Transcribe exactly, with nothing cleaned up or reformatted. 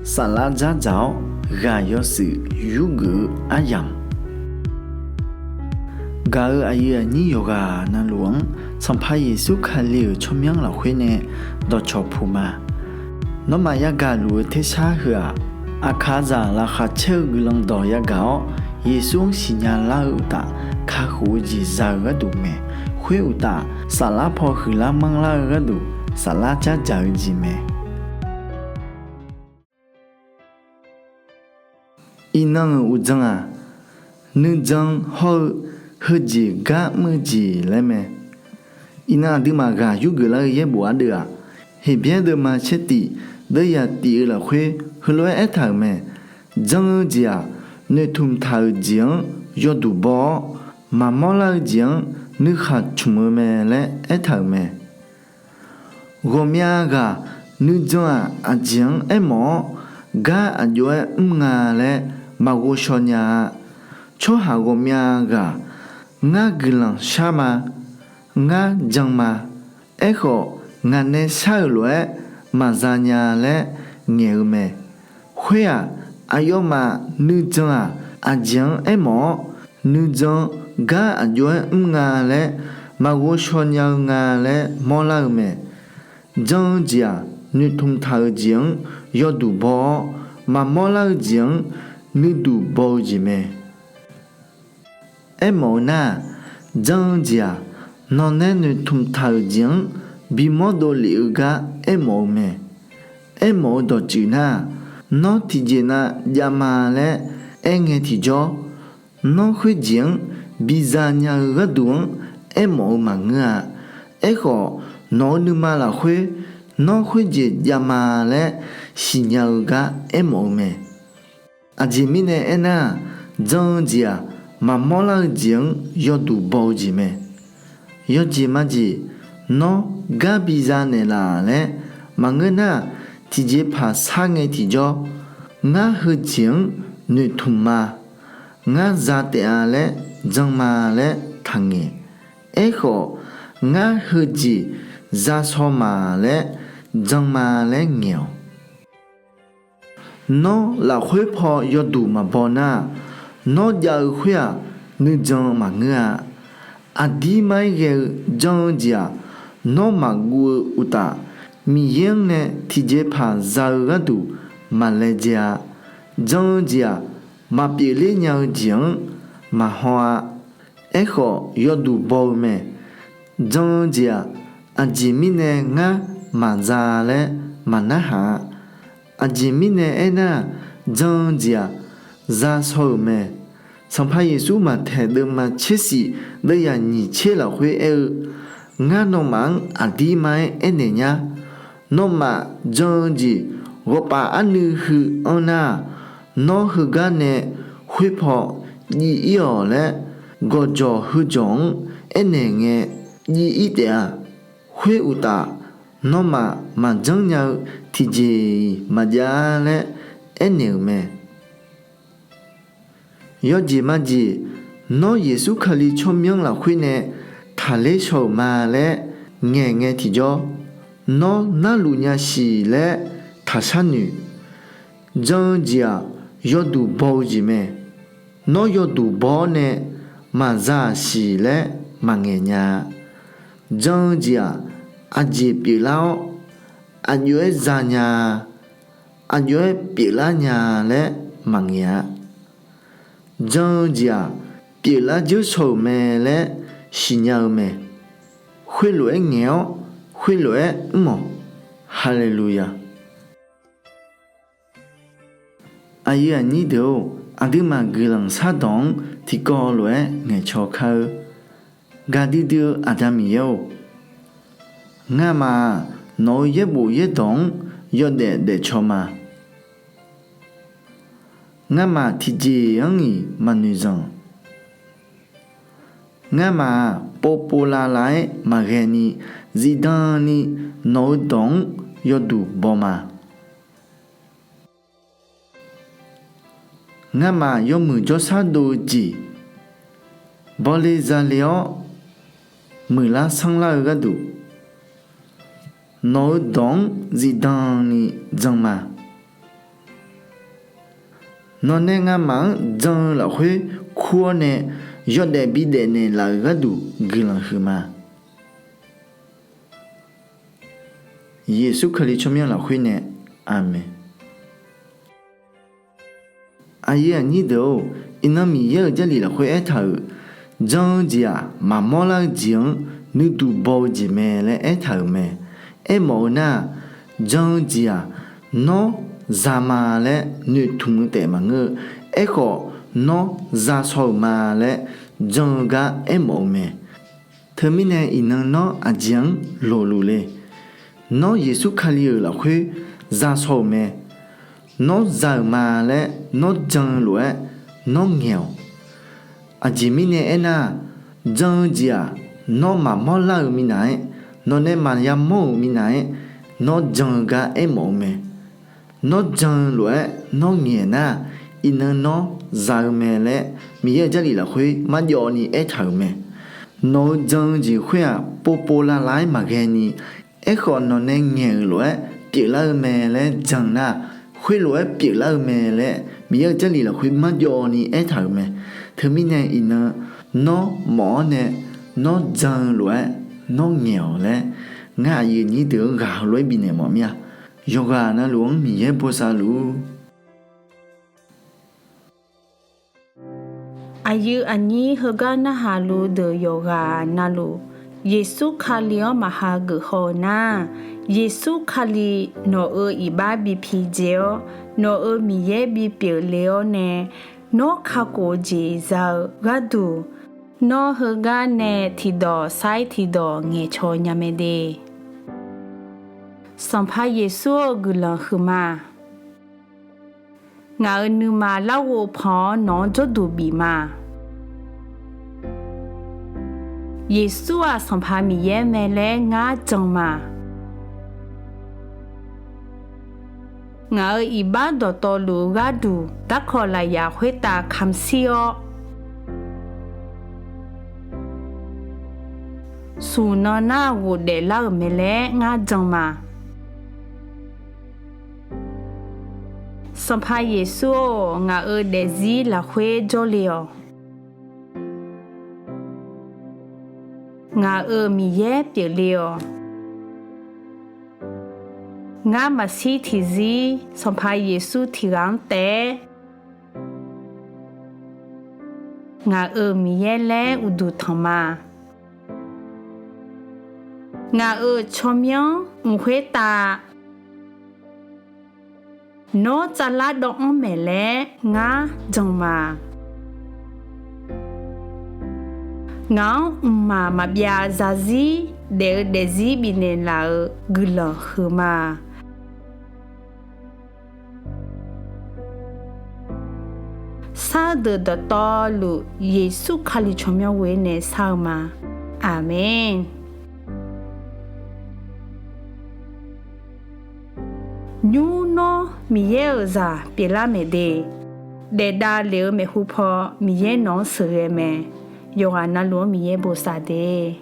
Saflar dzardzaq-awr ghaq yawshuif yurgeuf-eu aryamq, gaq-euq aqyuif aqnyir yawqghaq navluf-anr Sanqpaq Yeqsur Kali-euq tsawrmyanr lafkhoer nae dawqcawq puq ma. Nawmaf yagaq luf-eu tersar heu-aq, aqkaqzaq laqkhaq caer-eu guiqlanq dawq yagaq-awr, Yeqsur-anr siqnya lar-eu uqtaf, kakhof-eu jeq za-eu gharduq mae. Khoer uqtaf, saflar paw huiqlar manrlar-eu gharduq, saflar dzardzaq-eu jeq mae. Iqnan-euq uqdzan-aq, nuijan hawr-eu heujeq gar mr-eu jeq laer mae. Iqnan aqduimaf ghaq yurgeuf lar-eu yaerbof ardeuv-aq, Heqbyaer deuvma tsertif deuvyaq tif-eu lafkhoer heulof-aer aertaq-euq mae. Jan-eu jeq-aq, noeqtmq taq-euq jeq-anr yawduq baw-awr, maqmawr lar-eu jeq-anr nuikhaq tmq-eu mae laer aertaq-euq mae. Ghawqmya ghaq nuijan-aq aqjeq-anr aermawf-awr, gar aqjox-aer mr nga laer maqghovshaw nya-a. Tsawrhaq ghawqmya ghaq, ngar guiqlanq shar ma, ngar jan ma, aerkhawf ngaq nae shar-euq lof-aer maqza nya laer ngaeq-eu mae. Khoer-aq, aqyawfmaf nuijan-aq aqjeq-anr aermawf-awr, nuijan gar aqjox-aer mr nga laer maqghovshaw nya-eu nga laer mawrlar-eu mae. Jan-eu jeq-aq, noeqtmq taq-euq jeq-anr yawduq baw-awr, maqmawr lar-eu jeq-anr nuiduq baw-eu jeq mae. Aermawf-eu nar-aq, jan-eu jeq-aq, nawqnae noeqtmq taq-euq jeq-anr bimawr dovlef-eu gar aermawf-eu mae. Aermawf-eu dawqtsuif nar-aq, nawr tiqjeq nav jav ma laer aerngae tiqjawr, nawr khoerjeq-anr biza nya-eu gharduq-anr aermawf-eu maqngeur-a. Aerkhawf, nawq-eu nuima lafkhoer nawr khoerjeq jav ma laer siqnya-eu gar aermawf-eu mae. Aqjeq mirnae aernar-aq, jan-eu jeq-aq, maqmawr lar-eu jeq-anr yawduq baw-eu jeq mae. Yawjeq majeq nawr gar biza naeqlaf laer maqngeur nar-aq, tiqjeqpaq sharngae tiqjawr, ngar heujeq-anr noeqtmq ma, ngar za taef-a laer jan ma laer taqngaeq. Aerkhawf, ngar heujeq za shaw ma laer jan ma laer ngaeq-awq. Nawr lafkhoer paw yawduq maqbaw nar-aq, nawr jav-eu khoer-aq nuijan maqngeur-a. Aqdirmar-aer ghae-eu jan-eu jeq-aq, nawr maqguv-eu uqtaf, Miqyaer-anr nae tiqjeqpaq za-eu gharduq maqlaejae-a. Jan-eu jeq-aq, maqpyeufler nya-eu jeq-anr maqhaw-a. Aerkhawf yawduq baw-eu mae. Jan-eu jeq-aq, aqjeq mirnae ngar maqza laer maqnarhaq-a. Aqjeq mirnae aernar-aq, jan-eu jeq-aq, za shaw-euq mae. Sanqpaq Yeqsur Maqtaeq deuvma tsershif deuvyaq nyiq tser lafkhoer aer-eu, Ngar nawmaf-anr aqdirmar-aer aernaeq nyar. Nawmaf jan-eu jeq ghawqpaf arnuiv huiq anr nar-aq, nawr heugar nae khoer paw jiv-ir-awq laer, gawqjawq heujawq-anr aernaeq ngae jiv-ir taef-a. Khoer uqtaf, nawmaf maqjanr nya-eu tiqjeq-iq maqjav-ar laer aernaeq-euq mae. Yawjeq majeq, nawr Yeqsur Kali tsawrmyanr lafkhoer nae taqler shaw-euq ma laer ngaeqngae tiqjawr, nawr narluf nya siq laer taqshar noeq. Jan-eu jeq-aq, yawduq baw-eu jeq mae. Nawr yawduq baw-awr nae maqza-aq siq laer maqngaeq nya-a. Jan-eu jeq-aq, aqjeq pyeuflar-awr aqjox-aer zanya-a, aqjox-aer pyeuflar nya-a laer maqngaeq-a. Jan-eu jeq-aq, pyeuflar dzeur shaw-euq mae laer siqnya-eu mae. Khoerlof-aer ngaeq-awr, khoerlof-aer mr-awq. Haleluya! Aqyuif aqnyir deuq-or, aqduimaf guiqlanq shardawq-anr tiqkawv lof-aer ngaeqcaw kar-eu. Gaqdui dui-eu Aqda Miqyaer-or, ngamaf-aq, nawq-eu yaerbof yaerdawq-anr yawdaef daefcaw ma. Ngamaf tiqjeq-anr-iq maqnoeq zanq. Ngamaf-aq, povpov lavlav-aer maqghae ni, zifdan ni nawq-eu dawq-anr yawduq baw ma. Ngamaf yawmuiq jawrshar dov-eu jeq, bawle zale-awr muiqlar sanrlar-eu gharduq, nawq-eu dawq-anr zifdan ni jan ma. Nawqnae ngamaf-anr jan-eu lafkhoer kur-awr nae yawdaef bidaef naeqlaf-euq gharduq guiqlanq huiqma. Yeqsur Kali tsawrmyanr lafkhoer nae, Aqmeq. Aqyuif aqnyir deuq-or, iqnan Miqyaer-euq Jarlif lafkhoer aertaq-euq, jan-eu jeq-aq, maqmawr lar-eu jeq-anr nuiduq baw-eu jeq mae laer aertaq-euq mae. Aermawf-eu nar-aq, jan-eu jeq-aq, nawr zama laer noeqtmq-eu taef maqngeur-eu. Aerkhawf, nawr za shaw-euq ma laer jan-eu gar aermawf-eu mae. Teumirnae iqnan nawr aqjeq-anr loqluf le. Nawr Yeqsur Kali-euq lafkhoer za shaw-euq mae. Nawr za-euq ma laer nawr jan-eu lof-aer nawr ngaeq-awq. Aqjeq mirnae aernar-aq, jan-eu jeq-aq, nawr maqmawr lar-euq minav-aer, nawqnae maqya mawr-euq minav-aer, nawr jan-eu gar aermawf-eu mae. Nawr jan-eu lof-aer nawr ngaeq nar-aq, iqnan nawr za-eu mae laer Miqyaer-euq Jarlif lafkhoer marjawv ni aertaq-euq mae. Nawq-eu jan-eu jeq khoer-aq, povpov lavlav-aer maqghae ni, aerkhawf nawqnae ngaeq-euq lof-aer pyeuflar-eu mae laer jan nar-aq, khoerlof-aer pyeuflar-eu mae laer Miqyaer-euq Jarlif lafkhoer marjawv ni aertaq-euq mae. Teumirnae iqnan nawr mawf-awr nae nawr jan-eu lof-aer nawr ngaeq-awq laer ngar aqyuif aqnyir deuq-anr ghaq heulof-aer bifnaeq mawf mir-a. Yawqghaq navluf-anr Miqyaer bosav luf-ur. Aqyuif aqnyir heugar narhaq luf deuq yawqghaq navluf, Yeqsur Kali-anr maqha geuf haw-eu nar, Yeqsur Kali nawq-euq iqbax bi pidzae-awr, nawq-euq Miqyaer bipyeuf le-awr nae, nawr kakhof-eu jeq za-eu gharduq, nawr heugar nae tiqdawq sair tiqdawq ngaeqcawq nya mae de. Sanqpaq Yeqsur-eu guiqlanq huiqma. Ngaq-euq nuima larghov pan-awr nawq-anr jawrduq bif ma. Yeqsur-aq Sanqpaq Miqyaer mae laer ngar jan ma. Ngaq-euq iqbax dawqtawvluf-eu gharduq darkawq lafyaq khoertav kamq shir-awr, smq nan nar ghofdaef lar-euq mae laer ngar jan ma. Sanqpaq Yeqsur-or, ngaq-euq daefzir lafkhoer jawrle-awq. Ngaq-euq Miqyaer pyeufle-awq. Ngar maqshir tiqzir Sanqpaq Yeqsur tiqghaq-anr taef-aer ngaq-euq Miqyaer laer uqduq tanq ma. Ngaq-euq tsawrmyanr mq khoertav nawr tsavlar dawv-anr maeq laer ngar jan ma. Ngaq-anr mqmaq maqbyav zarzir daef-eu daefzir bifnaeq laf-euq guiqlanq huiqma. Sar-eu deuq dawqtawvluf Yeqsur Kali tsawrmyanr ghoer nae sar-eu ma. Aqmeq. Nymr nawr Miqyaer-euq zaq pyeuflar maeq de. Daefdav lef-eu maeqhu paw Miqyaer nawq-anr sheuqghae mae. Yawqghaq navluf-anr Miqyaer bosav de.